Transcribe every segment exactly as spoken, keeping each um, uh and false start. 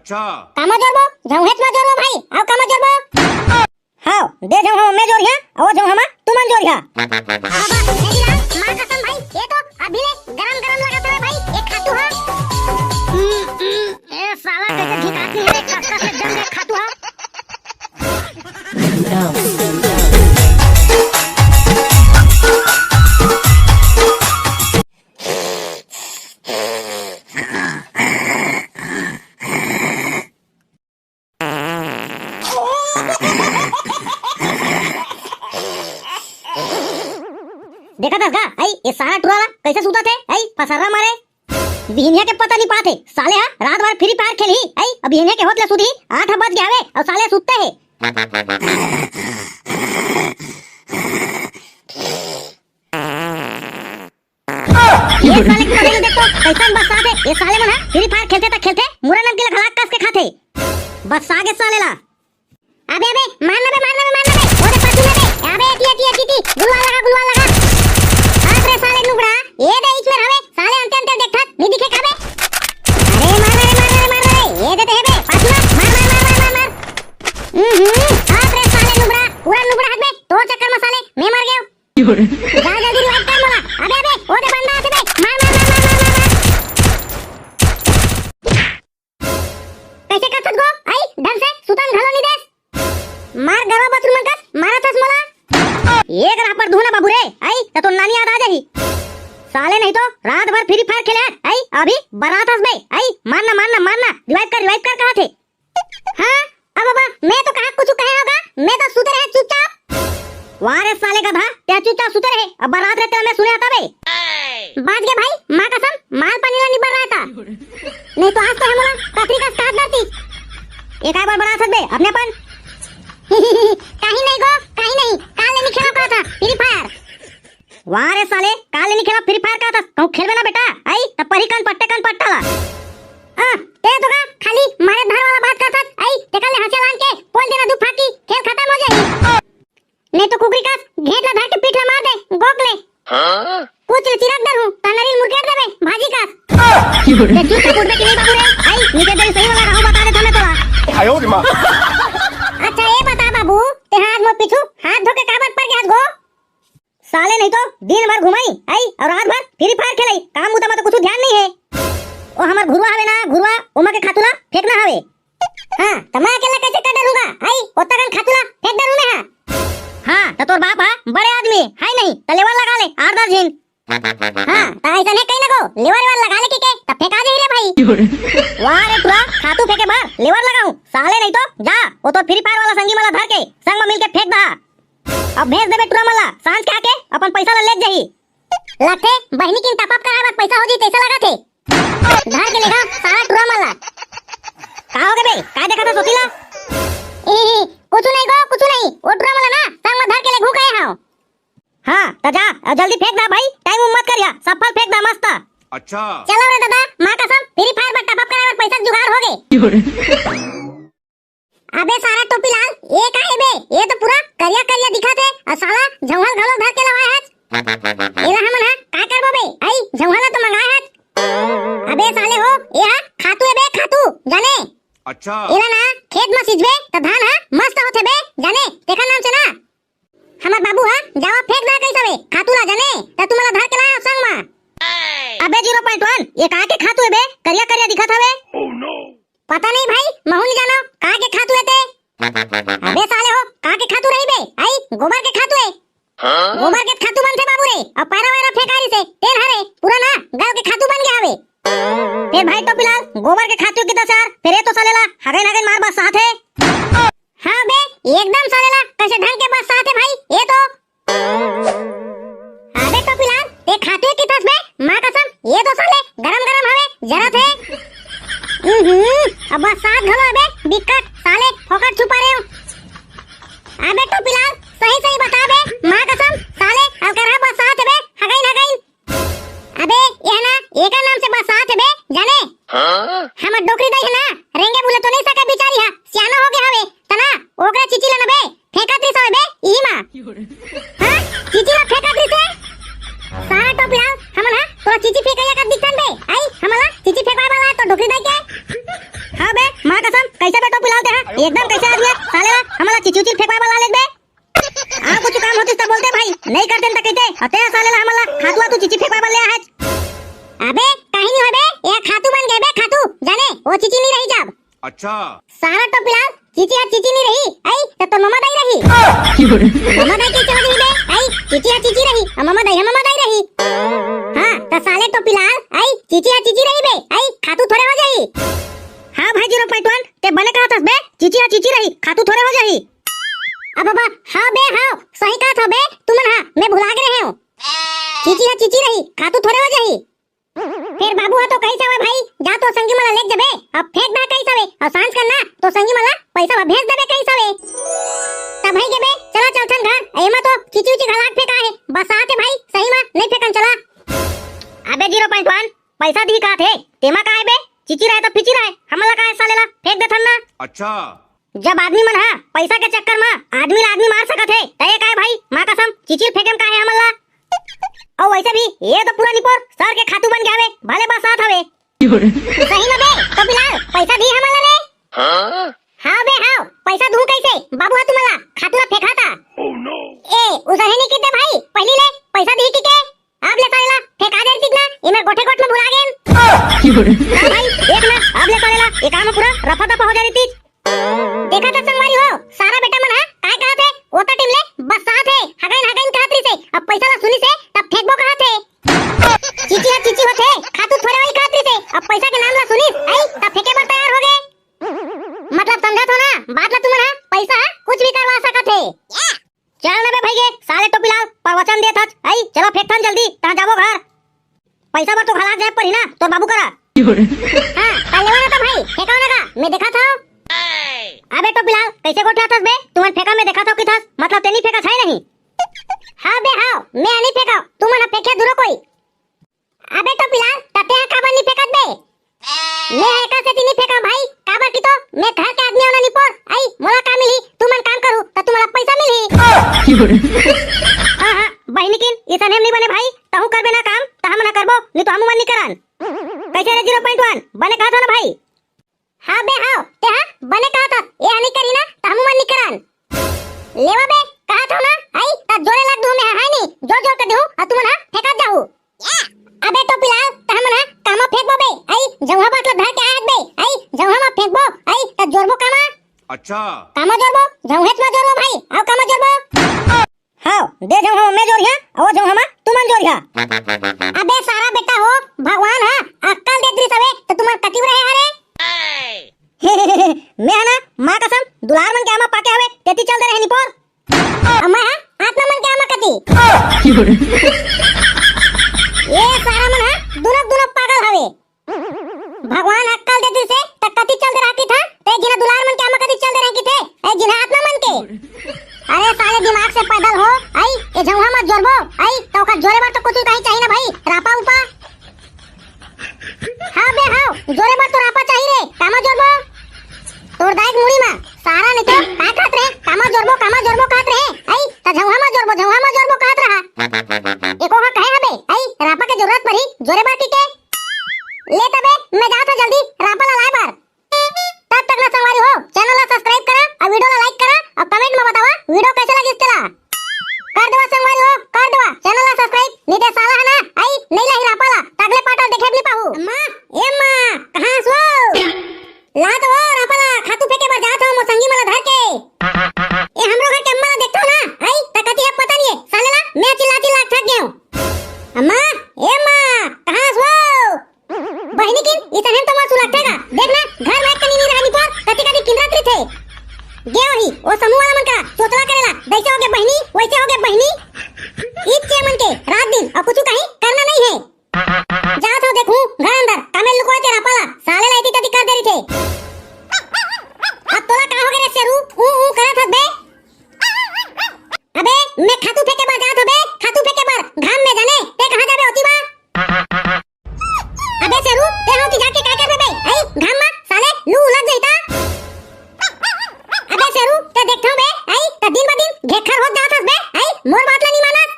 अच्छा। कामा जोरबो, झौंहेच मा जोरबो भाई, अउ कामा जोरबो। हव, दे झौंहा में जोरिहा, अउ झौंहा मा तुमन जोरिहा। बाबा, नहीं ला, माँ कसम भाई, ये तो अभी ले गरम गरम लगत हवे भाई, ये खातू हा। हम्म, हम्म, ए साला कैसे झिकात नहीं है, कस कस के जम के खातू हा। देखत हस का? आई, ये सारा टुरा ला कैसे सुतत हे? आई, फसर्रा मारे। बिहनिया के पता नहीं पात हे। साले हा रात भर Free Fire खेलही। आई, अब बिहनिया के होत ले सुतही, आठ बज गे हवे, अउ साले सुतते हे। ये साले के पता नहीं देखो, कैसन बस्सात हे। ये साले मन हा Free Fire खेलथे त खेलथे, मुरा नमकीन ला घलाक कस के खाथे। बस्सा गे साले ला। अबे, अबे, मार ना बे, मार ना बे, मार ना बे। ओ दे पाछू में बे। अबे, एती, एती, एती, एती। गुलवाल लगा, गुलवाल लगा। बाप रे साले नुबड़ा। ये दे इच में हवे। साले अंते, अंते देखत। नहीं दिखे का बे? अरे, मार ना रे, मार ना रे, मार ना रे। ये देते हे बे। पाछू में। मार, मार, मार, मार, मार, मार। हम्म, हम्म। बाप रे साले नुबड़ा। पूरा नुबड़ा हक बे। तोर चक्कर में साले, मैं मर गयो। जा जल्दी revive कर मोला। अबे, अबे, ओ दे बंदा आथे बे। मार, मार, मार। कैसे करथस गो? आई, ढंग से सुतन घलो नहीं देस। मार गरवा बछरू मन कस, मारत हस मोला। एक राह पर धुना बाबू रे, आई, त तो नानी याद आ जाही। साले नहीं तो रात भर Free Fire खेले हस, आई, अभी बरात हस बे, आई, मारना, मारना, मारना, revive कर, revive कर कहा थे। हाँ, अब बाबा, मैं तो कहाँ कुछ कहे होगा, मैं तो सुते रहे चुपचाप। वाह रे साले गधा, त्या चुपचाप सुते रहे, अब बरात रहते मैं सुने आता बे। बाज गे भाई, माँ कसम, माल पानी ला निबर रहा था। नहीं तो आज तो हमला कतरी का साथ डरती। एक आय बार बरात हस बे, अपने अपन। कहीं नहीं गो, कहीं नहीं, काल नहीं खेला का था, Free Fire। वाह रे साले, काल नहीं खेला Free Fire का था, कहूँ खेलबे ना बेटा, आई, तब परी कान पट्टे कान पट्टा ला। आ, ते तो का खाली मारे धार वाला बात करथस, आई, तेकर ले हंसिया लान के बोल देना दू फाकी, खेल खत्म हो जाही। नहीं तो कुकरी कस घेंट ला धर के पीठ ला मार दे, गोक ले। हाँ? कुछ ले चिरक डर हूँ, तनरी मुरकेट देबे, भाजी कस। ये चुप से फुटबे कि नहीं बाबू रे? आई, नीचे दे सही वाला राहू बता देता मैं तोला। आयो रे माँ। अच्छा, ये बता बाबू, ते हाथ में पीछू, हाथ धो के काबर पर गया गो? साले नहीं तो दिन भर घुमाई, आई, अउ रात भर Free Fire खेलाई, काम मुद्दा में तो कुछ ध्यान नहीं है। ओ हमर घुरुआ हवे ना, घुरुआ, ओमा के खातू ला फेंकना हवे। हाँ, त मैं अकेला कैसे कर डरूंगा? आई, ओतका कन खातू ला फेंक डरूं मैं, हाँ। हाँ, त तोर बाप हा बड़े आदमी, हाय नहीं, त लेवर लगा ले, आठ दस झिन। हाँ, त ऐसा नहीं कहीं ना गो, लेवर वेवर लगा ले के, के, त फेंका दे रे भाई। वाह रे टुरा, खातू फेंके बर, लेवर लगाऊं, साले नहीं तो, जा, ओ तोर Free Fire वाला संगी मला धर के, संग में मिल के फेंक दा। अब भेज देबे टुरा मन ला, सांझ के आके अपन पैसा ला लेत जाही। लगथे बहिनी किन top up कराए बर पैसा हो जी तैसा लगत हे। धर के लेगा सारा टुरा मन ला। का हो गे बे? का देखत हस ओती ला? ए, ए, कुछु नहीं गो, कुछु नहीं। ओ टुरा मन ला ना, संग में धर के ले घू गए हव। हाँ, त जा, अउ जल्दी फेंक दा भाई, time उम मत करिया, सफल फेंक दा मस्त। अच्छा। चलो रे दादा, माँ कसम, Free Fire बर top up कराए बर पैसा के जुगाड़ हो गे। अबे सारा टोपी लाल, ये का हे बे? ये तो पूरा करिया करिया दिखत हे, अउ साला झौंहल घलो धर के लवाए हच। एला हमन हा का करबो बे? आई झौंहल ला तो मंगाए हच। अबे साले हो, ये हा खातू हे बे, खातू, जाने? अच्छा। एला ना खेत म सिंचबे त धान हा मस्त होथे बे, जाने? तेखर नाम से ना हमर बाबू हा जावा फेंक दा कइस हवे खातू ला, जाने? त तुमन ला धर के लाए हव संग म। अबे zero point one, ये का के खातू हे बे? करिया करिया दिखत हवे। पता नहीं भाई, महू नहीं जानो, का के खातू हे ते। अबे साले हो, का के खातू रही बे? आई, गोबर के खातू हे। हाँ? गोबर के खातू बनथे बाबू रे, अउ पैरा वैरा फेंका रिसे, तेन हरे, पूरा ना, गाय के खातू बन गया हवे। फेर भाई टोपीलाल, गोबर के खातू किथस यार, फेर ये तो साले ला, हगइन हगइन मार बस्सात हे। हाँ बे, एकदम साले ला, कैसे ढंग के बस्सात हे भाई, ये तो। अबे टोपीलाल, ये खातू किथस बे? माँ कसम, ये तो साले गरम गरम हवे, जरत हे। हम्म, अब बस्सात घलो अबे, बिकट साले फोकट छुपा रहे हो। अबे टोपीलाल, सही सही बता बे, माँ कसम, साले अलकरहा बस्सात हे बे, हगइन हगइन। अबे, ये ना, एकर नाम से बस्सात हे बे, जाने? हाँ? हमर डोकरी दाई हे ना, रेंगे बुले तो नहीं सके बिचारी हा, सियाना हो गया हवे, तना, ओकरा चिची ला ना बे, फेंकत रिस हवे बे, इही मा। हाँ? चिची ला फेंकत रिस हे? सारा टोपीलाल, हमन हा, तोरा चिची फेंकइया का दिखथन बे, आई, हमन ला, चिची फेंकवाए वाला हे तो डोकरी दाई के। हाँ बे, माँ एकदम कइसे आदमी हे साले ला, हमला चिची उची फेंकवा वाला लेगबे। आ कुछ काम होतिस त बोलते भाई, नहीं करते त कहिते, अते साले ला हमला खातू आ तू चिची फेंकवा वाला ले आज। अबे कहीं नहीं होबे, ये खातू बन गए बे खातू, जाने वो चिची नहीं रही जाब। अच्छा। सारा टोपीलाल, चिची हा चिची नहीं रही, आई त तो ममा दाई रही। ममा दाई के चला रही बे, आई चिची हा चिची रही, आ ममा दाई हा ममा दाई रही। हाँ त साले टोपीलाल, आई चिची हा चिची रही बे, आई खातू थोड़े हो जाही। हाँ भाई जीरो पॉइंट वन, ते बने कहत हस बे, चिची हा चिची रही, खातू थोड़े हो जाही। अब बाबा, हाँ बे हाँ, सही कहत हो बे, तुमन हा, मैं भुला गे रहेंव। चिची हा चिची रही, खातू थोड़े हो जाही। फेर बाबू हा तो कहिस हवे भाई, जा तो संगी मन ला लेग जबे, अब फेंक दे कहिस हवे, अउ सांझ कन ना तो संगी मन ला पैसा भेज देबे कहिस हवे। त भाई गेबे, चला चलथन घर, एमा तो चिची उची घलाक फेंका हे, बरसात हे भाई, सही मा नहीं फेंकन चला। अबे जीरो पॉइंट वन, पैसा दिही कहत हे, तेमा का हे बे, चिची रहे त फिची रहे, हमन ला का हे साले ला, फेंक देथन ना। अच्छा। जब आदमी मन हा पैसा के चक्कर मा आदमी ला आदमी मार सकत हे, त ये काय भाई, माँ कसम, चिचिल फेंकेम का हे हमन ला? अउ वैसे भी ये तो पूरा निपोर सर के खातू बन गया हवे, भले बरसात हवे। सही में बे, तो बिलाल, पैसा दी हमन ला रे। हाँ? हाँ बे, हाँ, पैसा दूँ कैसे? बाबू हा तुमन ला खातू ला फेंकाथा। ए, उधार हे नहीं किते भाई, पहली ले पैसा दी कि के? अब ले साले ला फेंका दे रही ना, इमर गोठे गोठ में भुला गेन। हाँ भाई, देख ना, अब ले साले ला, ये काम पूरा रफा दफा हो जा रही थी। देखा था संगवारी हो, सारा बेटा मन हा काय कहत हे, ओता टीम ले बरसात हे, हगइन हगइन कहत रही से, अब पैसा ला सुनी से, तब फेंकबो कहत हे। चिची हा चिची होथे, खातू थोड़े वाली कहत रही से, अब पैसा के नाम ला सुनी, आई, तब फेंके बर तैयार हो गए। मतलब समझत हो ना, बात ला तुमन हा, पैसा हा कुछ भी करवा सकत हे। चल ना बे भइगे, साले टोपीलाल, प्रवचन देत हच। अई, चलो फेंकथन जल्दी, तहाँ जाबो घर। पैसा बर तो घलाक जाए परही ना, तोर बाबू करा। हाँ, त लेवा ना त भाई, फेंकाओ ना का, मैं देखाथंव। अबे टोपीलाल, कैसे गोठियाथस बे? तुमन फेंका मैं देखाथंव किथस, मतलब तें नी फेंकस है नहीं? हाँ बे, हाँ, मैं नहीं फेंकाओ, तुमन फेंके दूरो कोई। अबे टोपीलाल, त तें काबर नी फेंकत बे? मैं एकर सेती नी फेंकंव भाई, काबर कि तो मैं घर के आदमी हंव ना निपोर। अई, मोला का मिलही? तुमन काम करहू, त तुमन ला पैसा मिलही। हाँ, हाँ, बहिनी किन, इसन हम नी बने भाई, तहूँ करबे ना काम, त हमन हा करबो, नी तो हमू मन नी करन। कैसे रे जीरो पॉइंट वन, बने कहत हंव ना भाई? हाँ बे हाँ, तें हा बने कहत हस, ए हा नी करही ना, त हमू मन नी करन। लेवा बे, कहत हंव ना, अई, त जोरे लाग दूँ मैं हा, है नी? जोर जोर के देहूँ, अउ तुमन हा फेंकत जाहू। अबे टोपीलाल, तहमन हा कामा फेंकबो बे, अई, झउहा बात ला धर के आए हस बे, अई, झउहा मा फेंकबो, अई, त जोरबो कामा। अच्छा। कामा जोरबो, झउहेच मा जोरबो भाई, अउ कामा जोरबो। हाँ, दे झउहा मा मैं जोरिहा, अउ झउहा मा तुमन जोरिहा। अबे सारा बेटा हो, भगवान हा अक्कल देत रिहिस हवे, त तुमन कति रहे हरे? मैं हा ना, माँ कसम, दुलार मन के आमा पाके हवे, तेती चल दे रहे निपोर। अउ मैं हा, आत्मा मन के आमा कति। ये सारा मन हा, दुनो दुनो पागल हवे। भगवान अक्कल दे दिस हे, त कति चल दे रहा किथे, ते जिना दुलार मन के आमा कति चल दे रहा किथे, ए जिना आत्मा मन के। अरे साले दिमाग से पैदल हो, अई, ए झउहा मा जोरबो, अई, त ओकर जोरे बर तो कुछ कहीं चाहिए ना भाई, रापा उपा। हाँ बे, हाँ, जोरे बर तो रापा चाहिए रे, कामा जोरबो। तोर दाई के मुड़ी मा, सारा नहीं तो, का कहत रहे, कामा जोरबो, कामा जोरबो कहत रहे, अई, त झउहा मा जोरबो, झउहा मा जोरबो कहत रहा। एको हा कहे हबे, अई, रापा के जरूरत परी, जोरे बर की के? ले तबे, मैं जात हंव जल्दी, रापा ला लाए बर। तब तक ला संगवारी हो, channel ला subscribe करा अउ video ला like करा अउ comment मा बतावा video कैसे लगिस तेला। कर देवा संगवारी हो, कर देवा channel ला subscribe, नहीं ते साला हा ना, अई, नहीं लाही रापा ला, त अगले part ला देखे नी पाहू। अम्मा, ए अम्मा, कहाँ हस वो? ला तो वो रापा ला, खातू फेंके बर जात हंव मोर संगी मन ला धर के। ए हमरो घर के अम्मा ला देखथंव ना, अई, त कति हे पता नहीं हे, साले ला, मैं चिल्ला चिल्ला थक गेंव। अम्मा, ए अम्मा, कहाँ हस वो? बहिनी किन, इतने तो मत सुलगथे गा। देख ना, घर में कनी नी रहनी पर, कति कति किंदरत रहिथे। गे होही, ओ समूह वाला मन का, चोचला करेला, जैसे होगे बहिनी, वैसे होगे बहिनी। ईद के मन के, रात दिन, अउ कुछ कहीं करना नहीं है। जात हंव देखूं, घर अंदर, कामे लुकोय ते रापा ला, साले ला एती तती कर दे रहिथे। अब तोला का होगे रे शेरू, ऊ, ऊ करत हस बे? अबे, मैं खातू फेंके बर जात हंव बे, खातू फेंके बर, घाम में जाने, ते कहाँ जाबे ओती बा? अबे शेरू, ते हो कि जाके काय करबे बे? आई, घाम मा, साले, लू लग जाई ता। अबे शेरू, ते देखथंव बे, आई, त दिन ब दिन घेखर होत जात हस बे, आई, मोर बात ला नी मानस।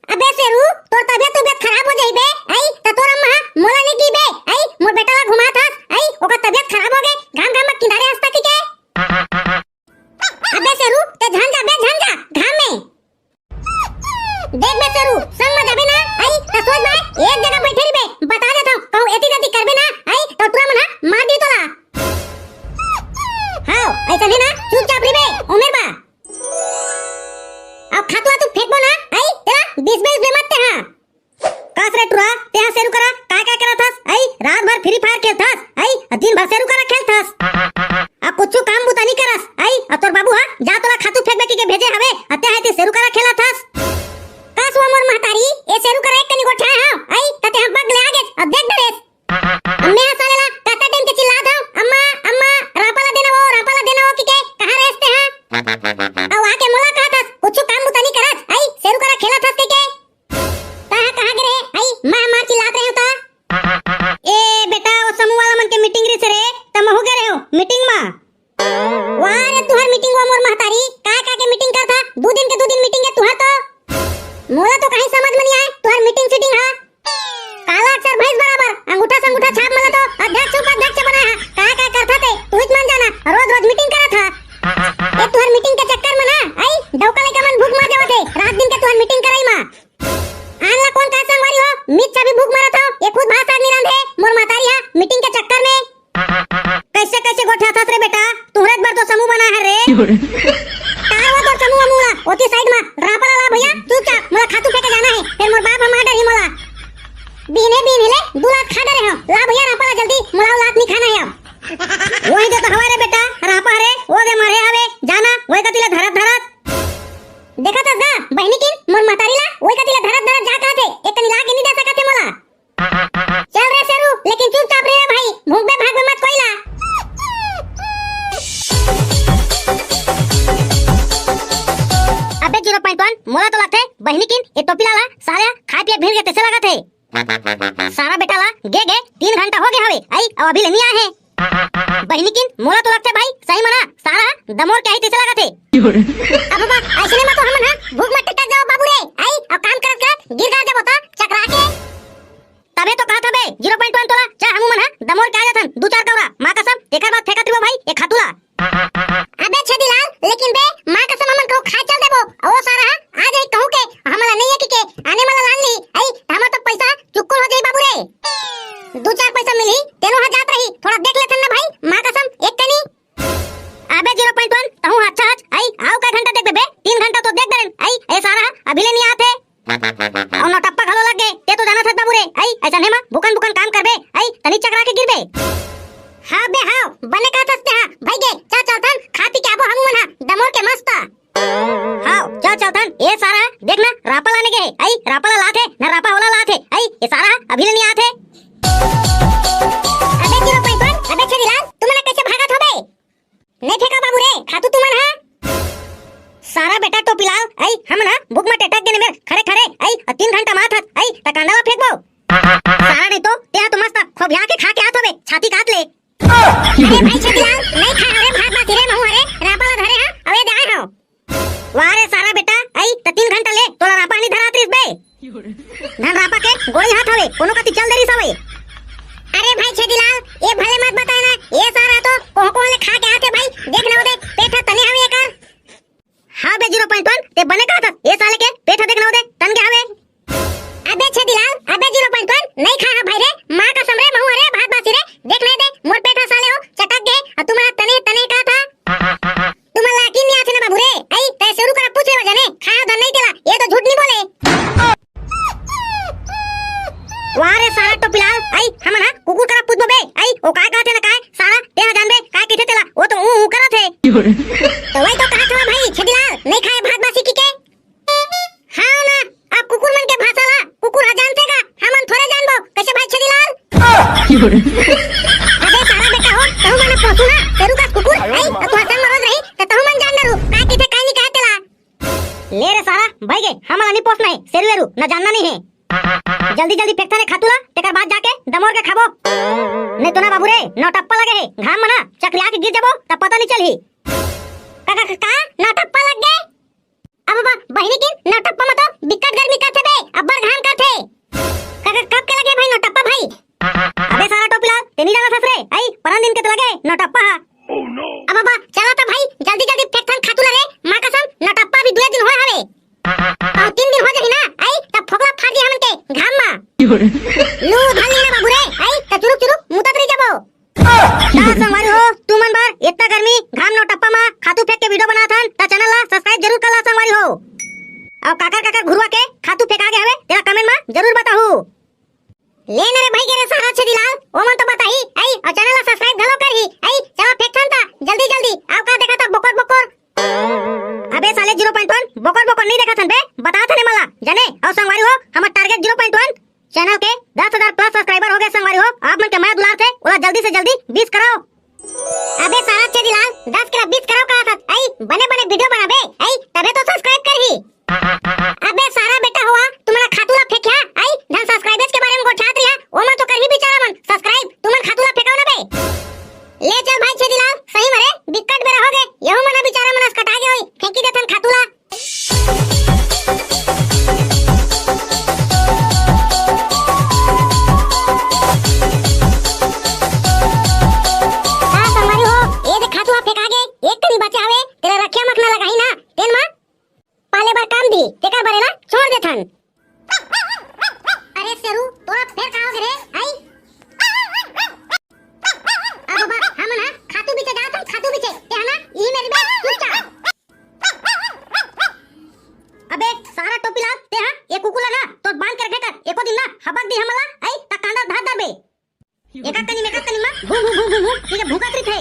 अबे शेरू, तोर तबियत, तबियत खराब हो जाई बे, आई, त तोर अम्मा हा मोला नी की बे, आई, मोर बेटा ला घुमात हस, आई, ओकर तबियत खराब हो गे, घाम घाम म किंदारे हंसता कि के? अबे शेरू, ते झन जा बे, झन जा घाम में। देख बे शेरू, संग म जाबे ना, आई, त सोच बे, एक जगह बैठे रहिबे, बता देत हंव, कहूं एती तेती करबे ना, आई, त टुरा मन ह मार दी तोला। हाव, अइसने ना, चुपचाप रहिबे, उमेर बा। अब खातू आतू फेंकबो ना, आई, तेला बीस बीस बे मत ते हा। कस रे टुरा, तेहा शेरू करा काय काय करत हस? अई, रात भर Free Fire खेलथस? अई, दिन भर शेरू करा खेलथस? आ कुछु काम बुता नी करस? अई, आ तोर बाबू हा जा तोला खातू फेंकबे कहिके भेजे हवे, आ तेहा एती शेरू करा खेलत हस? कस वो मोर महतारी, ए शेरू करा एक कनी गोठियाए हंव, अई, त तेहा बग ले आगेस, अब देख डरेस। अम्मे हा साले ला कतका टाइम के चिल्लात हंव, "अम्मा, अम्मा, रापा ला देना वो, रापा ला देना वो," कहिके, कहां रेहेस तेहा? अउ आके मोला कहत हस, कुछु काम बुता नी करस, अई, शेरू करा खेलत हस कहिके। तहां कहां गे रहे? अई, मां मार चिल्लात रहे हंव त। ए बेटा, वो समूह वाला मन के meeting रिहिस रे, त महूं गे रहे हंव meeting म। वाह रे, तुहर meeting वो मोर महतारी, काय काय के meeting करथा? दू दिन के दू दिन meeting हे तुहर तो। मोला तो कहीं समझ म नी आय, तुहर meeting सीटिंग हा। काला अक्षर भैंस बराबर, अंगूठा संगूठा छाप मला तो अध्यक्ष उपाध्यक्ष बनाय हा। काय काय करथा ते, तुहिच मन जाना, रोज रोज meeting करत हा। ए तुहर meeting के चक्कर म ना, अई, डौका लइका मन भूख मर जावत हे, रात दिन के तुहर meeting करई म। आन ला कोन काय संगवारी हो, मिर्च अभी भूख मरत हो, ये खुद भात साग नी रांधे, मोर महतारी हा meeting के चक्कर में। कइसे कइसे गोठियाथस रे बेटा, तुहरेच बर तो समूह बनाय हन रे। तार वो तोर समूह वमूह ला, ओती side में रापा ला ला भैया, चुपचाप मोला खातू फेंके जाना हे, फेर मोर बाप हा मार डरही मोला। बिहने बिहने ले दू लात खा डरे हंव, ला भैया रापा ला जल्दी, मोला वो लात नी खाना हे अब। वही दे तो हवय रे बेटा, रापा रे, वो दे मरे हवे, जाना, वही कती ले धरत धरत। देखत हस गा, बहिनी किन, मोर महतारी ला, वही कती ले धरत धरत जा कहत हे, एक कनी ला के नी दे सकत हे मोला। चल रे शेरू, लेकिन चुपचाप रहे भाई, भूखबे भागबे मत कोई ला। अबे zero point one, मोला तो लगथे बहिनी किन ए टोपी ला ला साले खाय पिए भीड़ गे तइसे लगत हे। सारा बेटा ला गे गे तीन घंटा हो गे हवे, अई अउ अभी ले नी आए हे। बहिनी किन मोला तो लगथे भाई सही म ना सारा दमोर के आही तइसे लगत हे। अब बाबा अइसने म तो हमन हा भूख म टेटक जाबो बाबू रे, अई अउ काम करत करत गिर गा जाबो त चकरा के। तभे तो कहत हबे zero point one तोला, चल हमू मन हा दमोर के आ जाथन दू चार कौरा, माँ कसम, तेकर बाद फेंकत रहिबो भाई ए खातू ला। अबे छेदीलाल, लेकिन बे, माँ कसम हमन कहूँ खाए चल देबो, अउ वो सारा हा आ जाही कहूँ के, हमन ला नइ हे कहिके, आने मन ला लान ली, अई, हमर तो पैसा चुक्कुल हो जाही बाबू रे। दू चार पैसा मिलही, तेनो हा जात रही, थोड़ा देख लेथन ना भाई, माँ कसम, एक कनी। अबे zero point one, तहूँ अच्छा हच, अई, अउ कई घंटा देख देबे, तीन घंटा तो देख डरेन, अई, ए सारा हा अभी ले नी आत हे। अउ नौटप्पा घलो लग गे, ते तो जानत हस बाबू रे, अई, अइसने म भुकन भुकन काम करबे, अई, तनी चकरा के गिरबे। हाँ बे हाँ, बने कहत हस ते हा, भई गे, चल चलथन, खा पी के आबो हमू मन हा, दमोर के मस्त। हाँ, चल चलथन, ए सारा, देख ना, रापा लाने गे हे, अई, रापा ला लात हे, ना रापा ओला लात हे, अई, ए सारा, अभी ले नी आत हे। अबे zero point one, अबे छेदीलाल, तुमन कइसे भागत हो बे? नइ फेंका बाबू रे, खातू तुमन हा। सारा बेटा टोपीलाल, अई, हमन हा भूख म टेटक गेन मेर, खड़े खड़े, अई, अउ तीन घंटा मात हस, अई, त कांदा ला फेंकबो। सारा नहीं तो, ते हा तो मस्त, खोबिया के खा के आत होबे, छाती कात ले। अरे भाई छेदीलाल, नइ खाए हरे भात बासी रे, महूँ हरे, रापा ला धरे हा, अउ ए दे आए हव। वाह रे सारा बेटा, अई, त तीन घंटा ले, तोला रापा नी धरात रिहिस बे। धन रापा के गोड़ी हाथ हवे, कोनो कती चल दे रिहिस हवे। अरे भाई छेदीलाल, ए भले मत बताए ना, ए सारा तो कोह कोह ले खा के आथे भाई, देख ना ओदे, पेट ह तने हवे एकर। हाँ बे zero point one, ते बने कहत हस, ए साले के पेट ह देख ना ओदे, तन के हवे। अबे छेदीलाल, अबे zero point one, नइ खाए हा भाई रे, माँ कसम रे, महूँ हरे, भात बासी रे, देख ना दे, मोर पेट ह साले हो, चटक गे, अउ तुमन तने, तने कहत हा। तुमन ला यकीन नइ आथे ना बाबू रे, अई, तैं शेरू करा पूछ लेवा जाने, खाए हो धन नहीं तेला, ए तो झूठ नइ बोले। वाह रे सारा टोपीलाल, अई, हमन हा कुकुर करा पूछबो बे, अई, ओ काय कहत हे ना काय, सारा, ते हा जानबे, काय कहिथे तेला, वो तो ऊ, ऊ करत हे। तो वही तो कहत हवा भाई, छेदीलाल, नइ खाए भात बासी कहिके। हाँ ना, अब कुकुर मन के भाषा ला, कुकुर हा जानथे का, हमन थोरे जानबो, कइसे भाई छेदीलाल? अबे सारा बेटा हो, तहूँ मन पोसू ना, शेरू कस कुकुर, अई, अउ तुहर संग म रोज रही, त तहूँ मन जान डरू, काय कहिथे, काय नइ कहे तेला। ले रे सारा, भई गे, हमन ला नी पोसना हे, शेरू वेरू, ना जानना नइ हे। जल्दी जल्दी फेंकथन ए खातू ला, तेकर बाद जाके दमोर के खाबो। नहीं तो ना बाबू रे, नौटप्पा लगे हे, घाम म ना, चकरिया के गिर जाबो, त पता नइ चलही। का, का, का, का? नौटप्पा लग गे? अब बाबा, बहिनी के नौटप्पा म तो बिकट गर्मी करथे बे, अब्बड़ घाम करथे। का, का, कब के लगे भाई नौटप्पा भाई? अबे सारा टोपीलाल, ते नइ जानत हस रे, अई, पर नोटप्पा ह। अब बाबा, चला त भाई, जल्दी जल्दी फेंकथन खातू ला रे, माँ कसम, नोटप्पा भी दुए दिन होए हवे। अउ तीन दिन हो जाही ना, आई, तब फोकला फाड़ दिया हमन के घाम मा। लू धर ली ना बाबू रे, आई, त चुरुक चुरुक मुतत रही जाबो। का संगवारी हो, तुमन बर इतना गर्मी, घाम नोटप्पा मा खातू फेंक के video बनाथन, त channel ला subscribe जरूर कर ला संगवारी हो। अउ काकर काकर घुरुवा के खातू फेंका गे हवे, तेला comment मा जरूर बताहू। ले न रे भाई के रे सारा छेदीलाल, ओमन तो बताही, आई, अउ channel ला subscribe घलो करही, आई, चला फेंकथन ता, जल्दी जल्दी, अउ का देखा था बोकर बोकर। अबे साले zero point one, बोकर बोकर नहीं देखा थन बे, बता थने मला, जाने, अउ संगवारी हो, हमर target zero point one, channel के दस हजार plus subscriber हो गए संगवारी हो, आप मन के मया दुलार से, ओला जल्दी से जल्दी बीस कराओ। अबे सारा छेदीलाल, दस के बीस कराओ कहा था, आई, बने बने video बनाबे, आई, तबे तो subscribe करही। अबे सारा बेटा होवा, तुमन खातू ला फेंक्या, आई, धन subscribers के बारे में गोठियात रिहा, ओमन तो करही बेचारा मन subscribe, तुमन खातू ला फेंकाओ ना बे। ले चल भाई छेदीलाल, सही मरे, बिकट बेरा हो गे, यहू मन बेचारा मन असकटा गे होई, फेंकी देथन खातू ला। का संगवारी हो, ए दे खातू हा फेंका गे, एक कनी बचे हवे, तेला रखिया मखना लगाही ना, तेन मा पाले बर काम दी, तेकर बर एला छोड़ देथन। अरे शेरू, तोरा फेर का हो गे रे? आई। अब बाबा, हमन हा खातू बीचे जात हन, खातू बीचे। ते हा ना, इही मेरी बात, चुपचाप। अबे, सारा टोपीलाल, ते हा, ए कुकुर ला ना, तोर बांध के रखे कर, एको दिन ना, हबक दी हमला, आई, त कांदा धात दरबे। एका कनी, एका कनी मा, भू, भू, भू, भू, भू, ठीक है, भूकत रहिथे।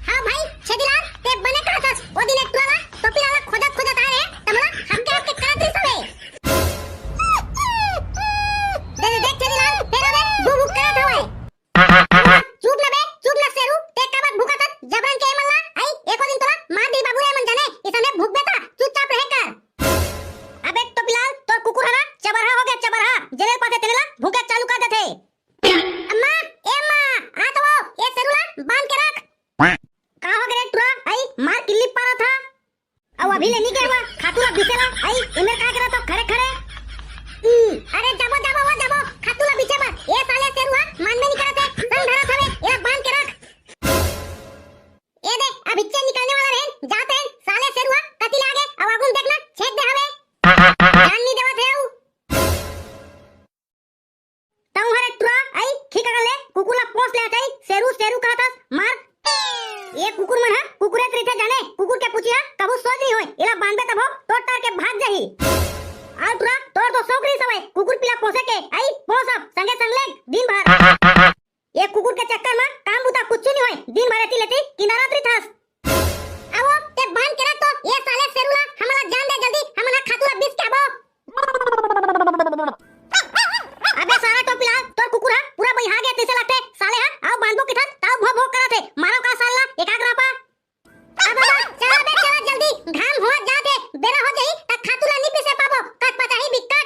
हाँ भाई, छेदीलाल, ते बने कहत हस, ओ दिन एक टुरा ला, टोपीलाल ला खोजत, खोजत आ रे, त मोला हमके, हमके करत रहिस हवे। दे, दे, देख छेदीलाल, फेर अबे, भू, भू करत हवे। चुप ना बे, चुप ना शेरू, ते काबर भूकत हस, जबरन के एमन ला, आई, एको दिन तोला मार दी बाबू रे एमन जाने, इसने भूकबे त, चुपचाप रहे कर। अबे टोपीलाल, तोर कुकुर हरा, चबरहा हो गया, चबरहा, जेल पाथे तेरे ला, भूके चालू कर देथे। अम्मा, ए अम्मा, आ तो वो, ए शेरू ला बांध के रख। का हो गे रे टुरा? आई, मार किल्ली पारा था। अउ अभी ले नी गया हुआ, खातू ला बिसेला, आई, इमेर का करा तो खड़े खड़े। हम्म, अरे जाबो, जाबो, वो जाबो, खातू ला बिछे बर। ए साले शेरू हा, मान में नी करत है, संग धरत हवे, एला बांध के रख। ए दे, अब इच्चे निकलने वाला रहन, जात रहन, साले शेरू हा, कति लागे, अउ आगू में देखना, छेद दे हवे। जान नी देवत है अउ। तऊ हरे टुरा, आई, ठीक अगले, कुकुर ला पोस ले, आई, शेरू, शेरू कहत हस, मार। ए कुकुर मन हा, कुकुरे त रहिथे जाने, कुकुर के पूछी हा, कभू सोच नहीं होय, एला बांधबे तभो, तोड़ ताड़ के भाग जाही। आ टुरा, तोर तो शौक रहिस हवय, कुकुर पीला पोसे के, आई, पोस अब, संगे संग ले, दिन भर। ए कुकुर के चक्कर मा, काम बुता कुछु नहीं होय, दिन भर एती लेती, किंदारत रहिथस। आवो, ते बांध के रख तो, ए साले शेरू ला, हमला जान दे जल्दी, हमन हा खातू ला बीस के आबो। अबे सारा टोपीलाल, तोर कुकुर हा पूरा बइहा गे तइसे लगथे, साले हा, आओ बांधबो किथन, ताऊ भो भो करत हे, मारो का साल ला, एकाग्र पा। अब बाबा, चला बे, चला जल्दी, घाम हुआ जात हे, बेरा हो जाही, त खातू ला नी पीसे पाबो, कट पचाही बिकट।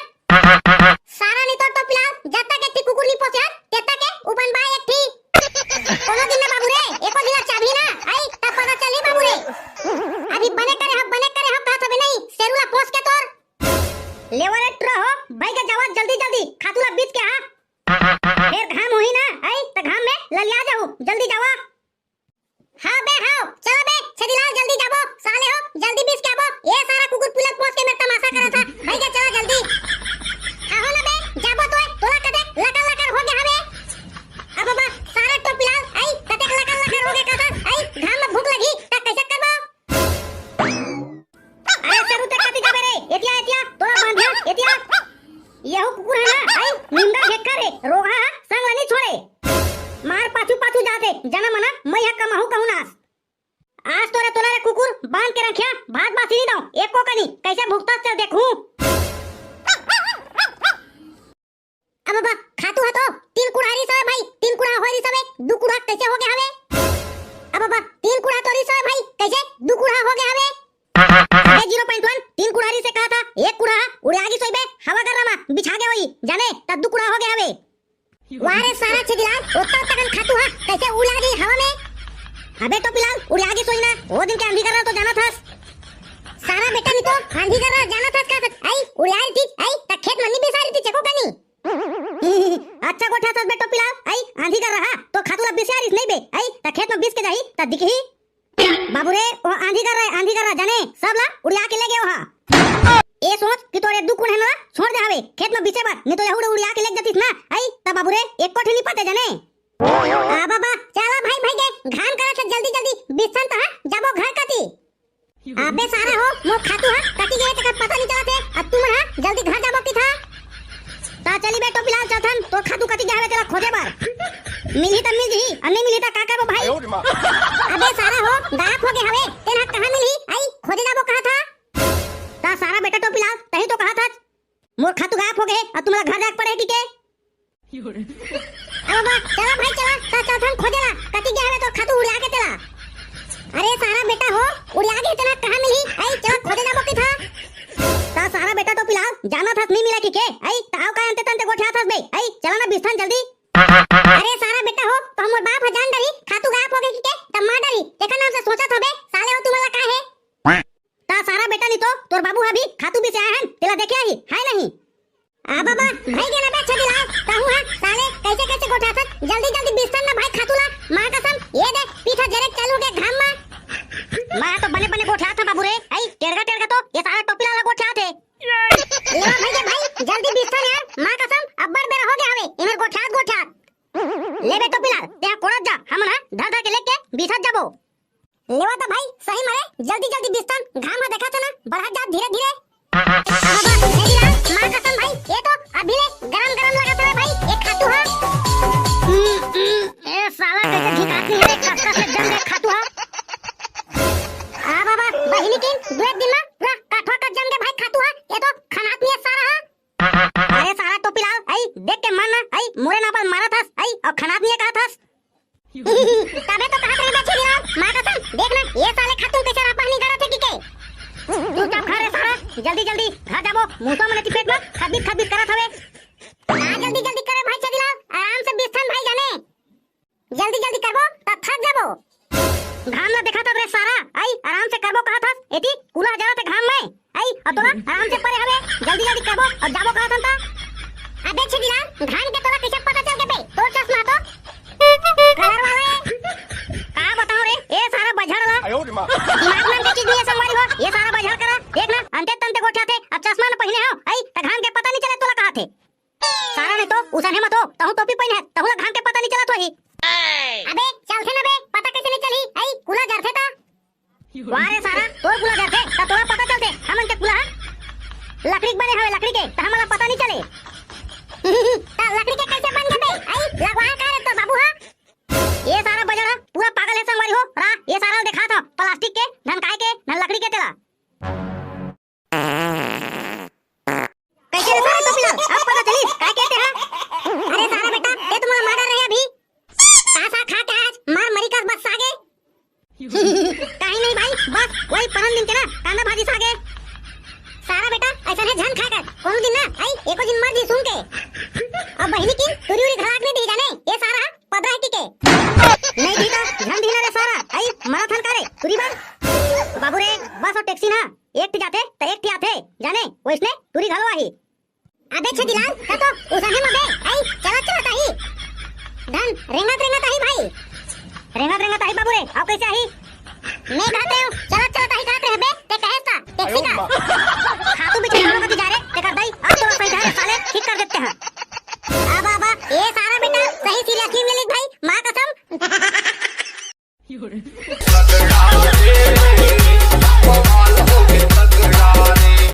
सारा नी तो टोपीलाल, जब तक एक ठी कुकुर नी पोसे हस, तब तक के उपन बा एक ठी। कोनो दिन ना बाबू रे, एको दिन ला चाबही ना, आई, तब पता चलही बाबू रे। अभी बने करे हो, बने करे हो, कहत हबे नहीं, शेरू ला पोस के तोर। लेवा रे टुरा हो, भाई के जावा जल्दी जल्दी, खातू ला बीस के हा। फेर घाम होही ना, आई, त घाम में ललिया जाहू, जल्दी जावा। हाँ बे, हाँ, चलो बे, छेदीलाल जल्दी जाबो, साले हो, जल्दी बीस के आबो, ए सारा कुकुर पीला पोस के मेर तमाशा करत हा, भाई के चला जल्दी। हाँ हो ना बे, जाबो तो, तोला कते लकर लकर हो गया हवे। अब बाबा, सारा टोपीलाल, आई, कते लकर लकर हो गया कहत हा, आई, घाम में भूख लगी, त कैसे करबो? अरे शेरू ते कति जाबे रे? एतिया, एतिया, तोला बांधिया, एतिया। यहू कुकुर है ना, आई, निंदा हेक्कर रे, रोगहा हा, संग ला नी छोड़े। मार पाछू पाछू जाथे, जना मना, मैं हा कमाहू कहूँ नास। आज तोरे तोला रे कुकुर, बांध के रखिया, भात बासी नी दऊं, एको कनी, कैसे भुगतस चल देखूं। अब बाबा, खातू हा तो तीन कुड़ा रिस हवे भाई, तीन कुड़ा होय रिस हवे, दू कुड़ा कैसे हो गया हवे? अब बाबा, तीन कुड़ा तो रिस हवे भाई, कैसे दू कुड़ा हो गया हवे? अबे zero point one, तीन कुड़ा रिस हे कहा था, एक कुड़ा हा उड़िया गिस होइबे, हवा गर्रा मा बिछा गया होई, जाने, तब दू कुड़ा हो गया हवे। वाह रे सारा छेदीलाल, ओत्ता ओत्ता कन खातू हा, कैसे उड़िया गे हवा में? अबे टोपीलाल, उड़िया गिस होई ना, ओ दिन के आंधी गर्रा तो जानत हस। सारा बेटा नी तो आंधी गर्रा जानत हस का सक, आई, उड़िया री थी, आई, त खेत में नी बिसारी थी चको कनी। अच्छा गोठा सस बे टोपीलाल, आई, आंधी गर्रा हा, तो खातू ला बिसारिस नहीं बे, आई, त खेत में दिखही। बाबू रे, ओ आंधी कर रहे, आंधी कर रहा, जाने, सब ला उड़िया के ले गए ओहा। ए सोच कि तोरे दू कुन है ना, छोड़ दे हवे, खेत में बिछे बर, नहीं तो यहू उड़िया के ले जतिस ना, आई, त बाबू रे, एको ठे नहीं पाते जाने। आ बाबा, चला भाई, भाई के, घाम करत हे, जल्दी, जल्दी, बिस्तर तहा, जाबो घर कती। अबे सारा हो, मोर खातू हा, कती गए तेकर पता नहीं चलत हे, अब तुमन हा, जल्दी घर जाबो की था। ता चली बे टोपीलाल चौथन, तोर खातू कती गए हवे तेला खोजे बर। मिलही त मिल जही, अउ नहीं मिलही त का करबो भाई? अबे सारा हो, गायब हो गए हवे, तेन हा कहाँ मिलही? आई, खोजे जाबो कहा था। ता सारा बेटा टोपीलाल, तही तो कहा था, मोर खातू गायब हो गए, अब तुम्हारा घर जाके पड़े टिके। अब बाबा, चला भाई चला, ता चौथन खोजे ला, कती गए हवे तोर खातू उड़िया के तेला। अरे सारा बेटा हो, उड़िया के तेला कहाँ मिलही? आई, चला खोजे जाबो की था। ता सारा बेटा टोपीलाल, जाना था नहीं मिला की के? आई, ताव का अंते तंते गोठिया था बे? आई, चला ना बिस्तर जल्दी। अरे सारा बेटा हो, तो हमर बाप ह जान डरी, खातू गायब हो गए की के, तब मार डरी, तेकर नाम से सोचत हबे, साले हो तुम्हारा का है? ता सारा बेटा नहीं तो, तोर बाबू हा भी खातू बिसे आए हन, तेला देखे आही, है नहीं? आ बाबा, भाई के ना बे छेदीलाल, तहू हा, साले, कैसे कैसे गोठा थस, जल्दी जल्दी बिस्तर ना भाई खातू ला, माँ कसम, ये दे, पीठा जरे चालू के घाम मा। माँ तो बने बने गोठा था बाबू रे, आई, टेड़गा टेड़गा तो, ये सारा टोपीलाल गोठा थे। ले भाई के भाई, जल्दी बिस्तर यार, माँ कसम, अब्बड़ बेरा हो गया हवे, इमर गोठात गोठात। ले बे टोपीलाल, ते कोड़त जा, हमन हा धर धर के लेके बिसत जाबो। लेवा तो भाई, सही मारे, जल्दी जल्दी बिस्तर, घाम हा देखा था ना, बढ़त जात धीरे धीरे। बाबा, छेदीलाल, माँ कसम भाई, ये तो अभी ले गरम गरम लगा था भाई, ये खातू हा। हम्म, हम्म, ए साला कैसे झिकात नहीं है, कस कस के जम गए खातू हा। आ बाबा, बहिनी किन, दो एक दिन में पूरा काठवा का जम गए भाई खातू हा, ये तो खनात नहीं है सारा हा। अरे सारा टोपीलाल, आई, देख के मार ना, आई, मोरे नाम पर मारा थस, आई, अउ खनात नहीं है कहा थस। तबे तो कहत रहे बे छेदीलाल, माँ कसम, देख ना, ये साले खातू कैसे रापा नहीं करत है कि के। चुपचाप खा रे सारा, जल्दी जल्दी घर जाबो, मुसवा मन एती पेट में खदबीत खदबीत करत हवे। आ जल्दी जल्दी करे भाई छेदीलाल, आराम से बिस्तर भाई जाने। जल्दी जल्दी करबो, त थक जाबो। घाम ला देखा था रे सारा, आई, आराम से करबो कहा था, एती कूला जरा थे घाम में। आई, अब तोला आराम से परे हवे, जल्दी जल्दी करबो, अब जाबो कहा था ता। अबे छेदीलाल, घाम के तोला कैसे पता चल के बे? तोर चश्मा तो कलर वाला है। का बताओ रे, ए सारा बझड़ ला। आयो रे माँ। दिमाग नाम के चीज नहीं है संगवारी हो, ये सारा बझड़ करा, देख ना, अंते तंते गोठा थे, अब चश्मा न पहने हो, आई, त घाम के पता नहीं चले तोला कहा थे। सारा नहीं तो, उसन हे मत हो, तहूँ टोपी पहने है, तहूँ ला घाम के पता नहीं चलत होही। अबे, चलथे ना बे, पता कैसे नहीं चली? आई, कूला जरथे ता। वाह रे सारा, तोर कूला जरथे, ता तोला पता चलथे, हमन के कूला हा लकड़ी के बने हवे, लकड़ी के, ता हमन ला पता नहीं चले। ता लकड़ी के कैसे बन गे बे? आई, लगवा का रे तो बाबू हा? ये सारा बजड़ा पूरा पागल है संगवारी हो, रा, ये सारा देखा था, प्लास्टिक के, धन काय के, धन लकड़ी के तेला। कैसे रे सारे टोपीलाल? अब पता चलिस, काय कहते हैं? अरे सारा बेटा, ये तुम्हारा मर्डर रहे अभी। का साग खा के आज मार मरी कस बस सागे। कहीं नहीं भाई, बस वही परन दिन के ना कांदा भाजी सागे। सारा बेटा, ऐसा है झन खा कर, कोनो दिन ना, आई, एको दिन मर जी सुन के। अब बहिनी की तुरी उरी घराक नहीं दी जाने, ये सारा पदरा है टिके। नहीं दी तो झन दी ना रे सारा, आई, मरा थन का रे, तुरी बार। बाबू रे, बस और टैक्सी ना, एक ठी जाथे, त एक ठी आथे, जाने, वैसने टूरी घलो आही। अबे छेदीलाल, त तो उसाहे म बे, आई, चलत चलत आही। धन, रेंगत रेंगत आही भाई। रेंगत रेंगत आही बाबू रे, अउ कैसे आही? मैं कहते हूँ, चलत चलत आही कहत रहे बे, ते कहेस ता, टैक्सी का। खातू बिछे वालों का जा रे, तेकर दाई, अब तो सही है साले, ठीक कर देते हैं। अब, अब, ये सारा बेटा, सही सीरियसली मिलिक भाई, माँ कसम।